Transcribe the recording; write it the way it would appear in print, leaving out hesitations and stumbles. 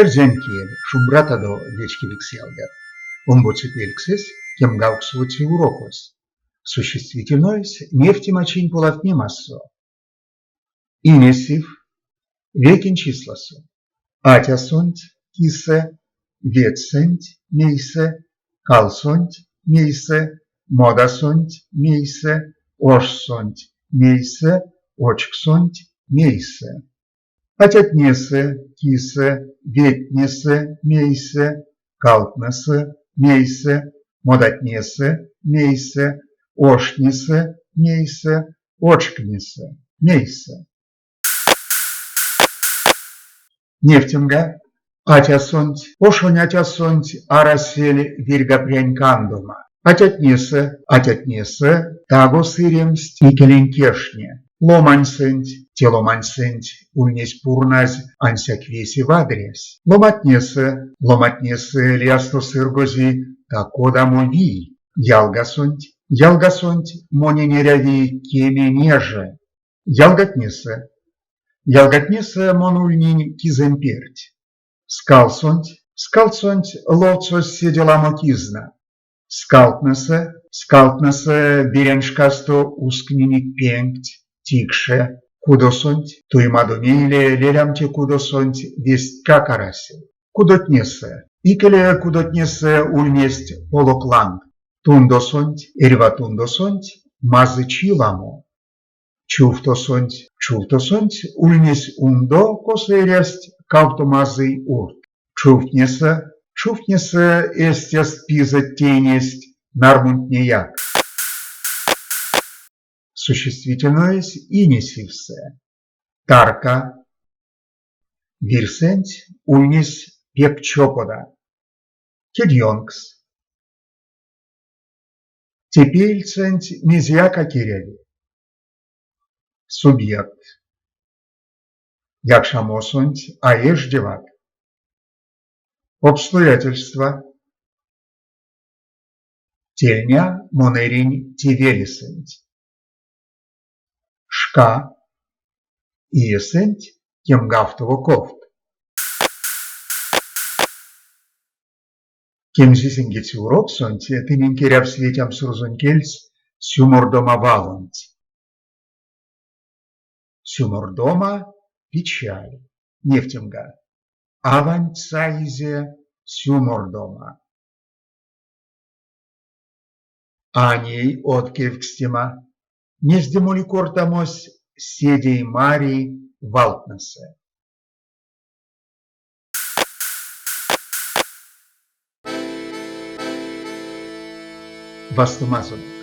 Эрзянь кель, Шумбратадо, вечкевикс ялгат! Омбоце пельксэсь, кемгавксовоце урокось. Существительноесь невтемачинь полавтнемасо. Инесив, вейкень числасо. Атясонть кисэ, ведьсэнть мейсэ, калсонть мейсэ, модасонть мейсэ, ошсонть мейсэ, очксонть мейсэ. Атятнесэ, кисэ, ведтнесэ, мейсэ, калтнэсэ, мейсэ, модатнесэ, мейсэ, оштнесэ, мейсэ, очктнесэ, мейсэ. Невтемга, атясонть, ошонь атясонть арасель верьгапрянь кандома. Атятнесэ, атятнесэ таго сыремсть икелень кежтне. Ломаньсэнть, те ломаньсэнть ульнесь пурназь ансяк весе вадрясь. Ломатнесэ, ломатнесэ лиясто сыргози та-кодамо вий. Ялгасонть, ялгасонть монень эряви кеме неже. Ялгатнесэ. Ялгатнесэ мон ульнинь кизэнь перть. Скалсонть, скалсонть ловцось седе ламо кизна. Скалтнэсэ, скалтнэсэ берянь шкасто ускнинек пенгть, тикше. Кудосонть, туемадо мейле лелям те кудосонть вестькак арасель. Кудотнесэ, икеле кудотнесэ ульнесть полок лангт. Тундосонть, эрьва тундосонть мазычи ламо. Чувтосонть, чувтосонть ульнесь ундо, косо эрясть кавто мазый урт. Чувтнесэ, чувтнесэ эстест пизэть тейнесть нармунтнеяк. Существительноесь инесивсэ. Тарка. Вирьсэнть ульнесь пек чопода. Кедьёнкс. Те пеельцэнть мезеяк а керяви. Субъект. Якшамосонть а эждеват. Обстоятельства. Тельня мон эринь те велесэнть. Шка. Иесэнть кемгавтово ковт. Кемзисемгеце уроксонть тыненк эрявсь ветямс рузонь кельс сюмордома валонть. Сюмордома – печаль. Невтемга: Аванть саизе сюмордома. А ней од кевкстема: мезде моли кортамось седеймарий валтнэсэ? Вастомазонок!